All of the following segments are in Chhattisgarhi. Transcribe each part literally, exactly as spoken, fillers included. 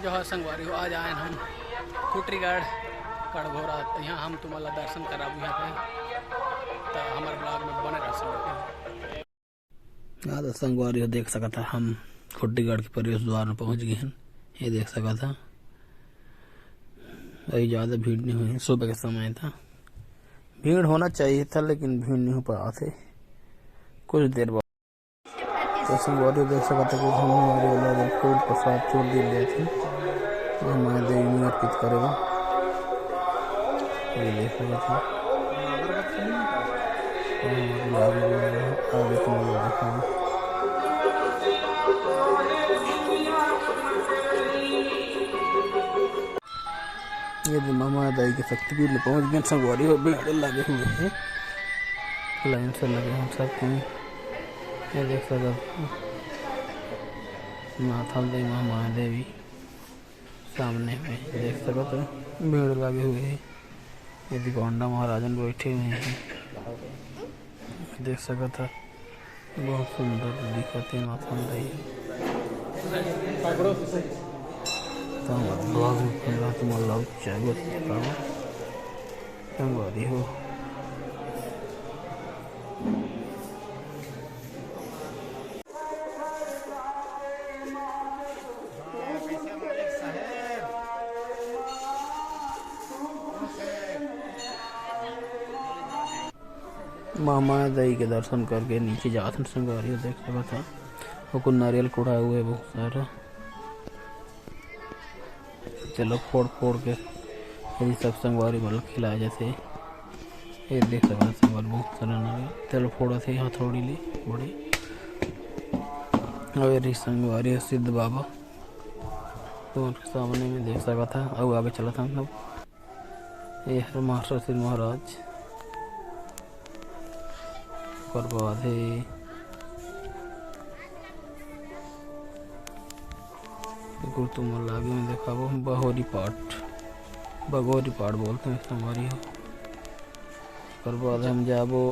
जय संगवारी हो, आज आए हम खुटरीगढ़ कड़घोरा, यहाँ हम तुम्हारा दर्शन कराबू यहाँ पे, तो हमारे ब्लॉग में बने रह सकते हैं। हाँ तो संगवारी हो, देख सकत हा, हम खुट्टीगढ़ के प्रवेश द्वार में पहुँच गए हैं। ये देख सकत हा, अभी ज़्यादा भीड़ नहीं हुई, सुबह के समय था। भीड़ होना चाहिए था, लेकिन भीड़ नहीं हो पाया थे। कुछ देर बाद तो संगवारी हो, देख सकत हा कि हम हमारे वाला फूल प्रसाद चोर दिल गए थे, तो हमारे देवी में अर्पित करेगा। ये देख सकत हा। आगे तुम लोग देखो। ये दे ममा दाई के शक्तिपीठ में पहुंच गए संगवारी हो, भीड़ लगे हुए हैं, लाइन से लगे हैं सब कोई। ये देख सकत हा, माथा दे ममा देवी सामने में देख सकत हा, भीड़ लगे हुए है। ये गोंडा महाराजन बैठे हुए हैं, देख सकत हा, बहुत सुंदर दिखत है माथा में रही। तो हम लोग भी पहला तुम लोग चाहे बताओ, संगवारी हो। मामा दाई के दर्शन करके नीचे जात हन संगवारी हो, देख सकत हा। ओकर नारियल कुढ़ा हुए बहुत सारा। चलो फोड़ फोड़ के यही सब संगवारी मन ल खिलाए जाथे। ये देख सकत हा संगवारी, बहुत सारा नारियल तेल फोड़त हे हथौड़ी ले बड़े। और ये संगवारी सिद्ध बाबा तो उनके सामने में देख सकत हा। अउ आगे चलत हन सब। ये हर मास्टर श्री महाराज ओकर बाद हे गुरु तुमन ला आगे में देखाबो, बहोरी पाठ, बगोरी पाठ बोलते हैं संगवारी हो। ओकर बाद हम जाबो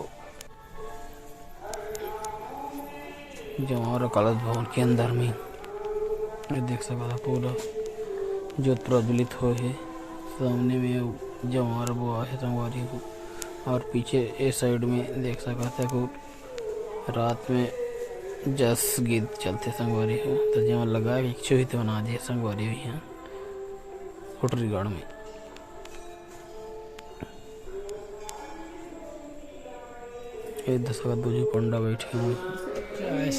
जवारा कलश भवन के अंदर में। ये देख सकत हा पूरा जोत प्रज्वलित होए हे, सामने में जवारा बोआ हे संगवारी हो। और पीछे ए साइड में देख सकत हा, रात में जस गीत चलथे संगवारी हो, तो जेमन लगा के इच्छा हुई तो बना दिए संगवारी हो यहाँ खुटरीगढ़ में। ये देख सकत दू झी पंडा बैठे हुए हैं।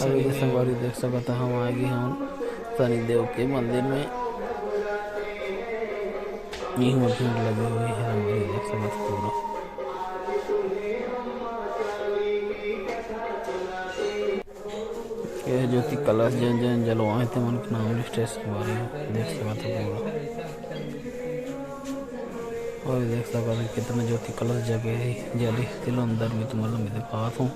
अभी के संगवारी देख सकत हा, हम आ गए हैं शनि देव के मंदिर में। यही में भीड़ लगे हुए हैं, संगवारी देख सकत हा पूरा। ये ज्योति कलश जन जन जलवाए ते मन के नाम लिस्ट है संगवारी हो, देख सकत हा पूरा। और देख सकत हा कितना ज्योति कलश जगे है, जले। चलो अंदर में तुमन ला मैं दिखात हूँ,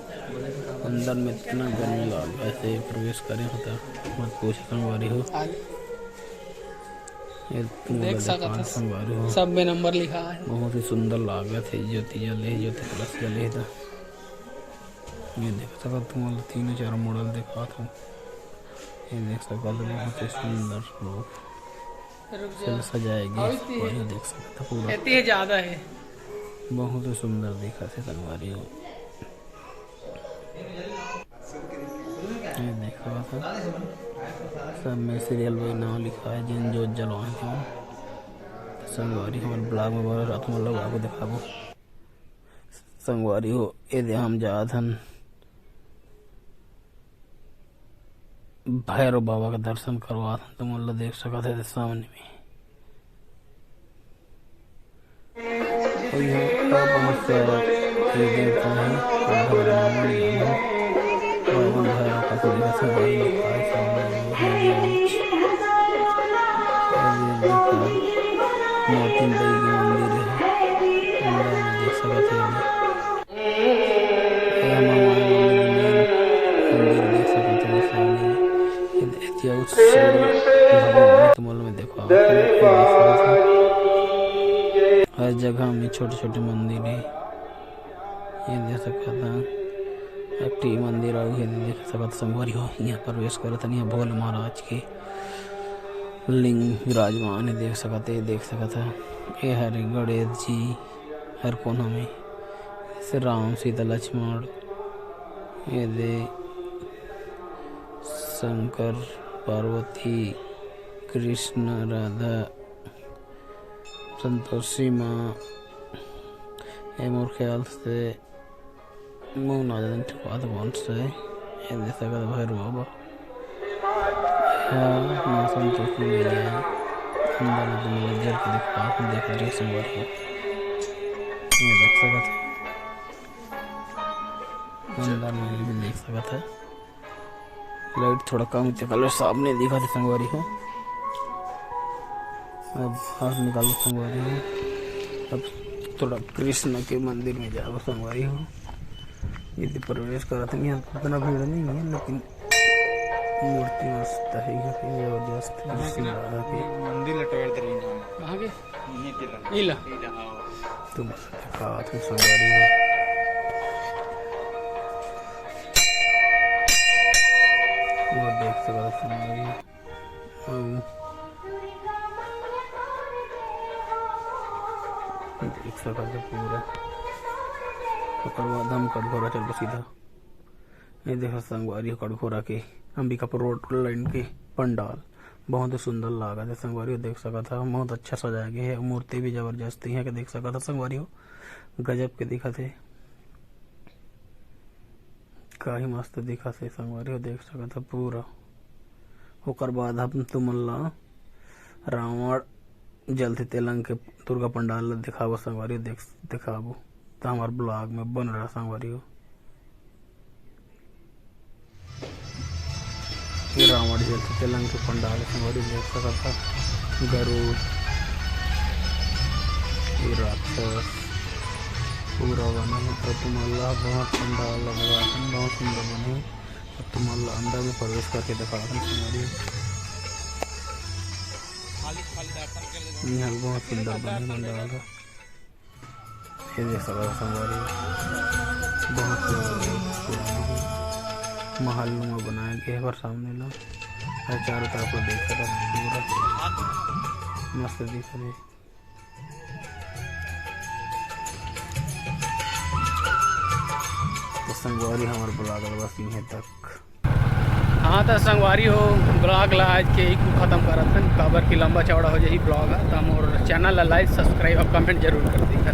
अंदर में इतना गर्मी लाग रहा है, प्रवेश करे होता मत पूछ संगवारी हो। ये तुमन ला देख सकत हा संगवारी हो, सब में नंबर लिखा है। बहुत ही सुंदर लागत है, ज्योति जले, ज्योति कलश जले था। ये देख सकत हा तुमन ला तीनों चारों मॉडल दिखात हूँ। ये देख सकत हा बहुत ही सुंदर रूप से सजाए गए। और ये देख सकत हा पूरा एती ज्यादा है। बहुत ही सुंदर दिखत हे संगवारी हो। ये देख सकत हा सब में सीरियल बाई नाम लिखा है, जिन जोत जलवाए थे संगवारी। हमर ब्लॉग में बने रहा, तुमन ला आगू दिखाबो। संगवारी हो, एदे हम जात हन भैरव बाबा के दर्शन करवात हन, तुमन ला देख सकत हा सामने में। और यहाँ पर बहुत सारा ये देवता है, भगवान, भगवान भैरव का पूजा से बड़ी लिखा है सामने में। और ये देख सकत हा मोती बाई के मंदिर है, अंदर में देख सकत हा। ये हमारे मंदिर देख सकत हा सामने। ये देखिए उस साइड में भगवान के मॉल में देखो आप, हर जगह में छोटे-छोटे मंदिर है। ये देख सकत हा एक ठी मंदिर अउ ये देख सकत हा संगवारी हो, यहाँ प्रवेश करत हन भोले महाराज के। लिंग विराजमान हे, देख सकत हे, देख सकत हे। ये हरे गणेश जी हर कोना में, से राम, सीता, लक्ष्मण, ये दे शंकर, पार्वती, कृष्ण, राधा, संतोषी माँ। ये मोर ख्याल से मुंह ना जाने ठुका तो कौन सा है। ये दे सकत भैरू बाबा। हाँ, मौसम तो सुन लिया है। अंदर में तुम लोग जल के देख पाओ, देख रहे संगवारी हो। ये देख सकत है। अंदर में भी देख सकत है। लाइट थोड़ा कम चकल सामने दिखा थे संगवारी हो। अब हाथ निकालो संगवारी हो। अब थोड़ा कृष्ण के मंदिर में जाओ संगवारी हो। ये तो प्रवेश करत नहीं है, उतना भीड़ नहीं है, लेकिन मूर्ति मस्त है, यहाँ पे जबरदस्त कृष्ण राधा के। मंदिर लटवार दे रही है। कहाँ के? इला। तुम का तुम संगवारी हो। वो देख सकत हो संगवारी हो। अउ देख सकत हो पूरा। ओकर बाद हम कटघोरा चलबो सीधा। ये देखो संगवारी हो, कटघोरा के अंबिकापुर रोड लाइन के पंडाल बहुत ही सुंदर लागत हे संगवारी हो, देख सकत हो बहुत अच्छा सजाए गए हे। मूर्ति भी जबरदस्त इहाँ के देख सकत हो संगवारी हो, गजब के दिखत हे, का ही मस्त दिखत हे संगवारी हो, देख सकत हो पूरा। ओकर बाद हम तुमन ला रावण जलथे तेलंग के दुर्गा पंडाल ला दिखाबो संगवारी हो, देख दिखाबो त हमार ब्लॉग में बन रहा संगवारी हो। ये रावण जलथे तेलंग के पंडाल संगवारी देख सकत हो, गरुड़, ये राक्षस पूरा बने हे। अउ तुमन ला बहुत पंडाल लगा हे, बहुत सुंदर बने हे। अउ तुमन ला अंदर में प्रवेश करके दिखाथन संगवारी। इहाँ बहुत सुंदर बने हे पंडाल ह। ये देख सकत हो संगवारी, बहुत पुराना हे, महल नुमा बनाए गए हे, पर सामने ला अउ चारों तरफ ला देख सकत हो पूरा मस्त दिखत हे। तो संगवारी हमर ब्लॉग बस इहें तक। हाँ, तो संगवारी हो, ब्लॉग ला आज के ही खत्म करत हन, काबर कि लंबा चौड़ा हो जाही ब्लॉग ह। तो मोर चैनल ला लाइक, सब्सक्राइब अउ कमेंट जरूर कर दिहा।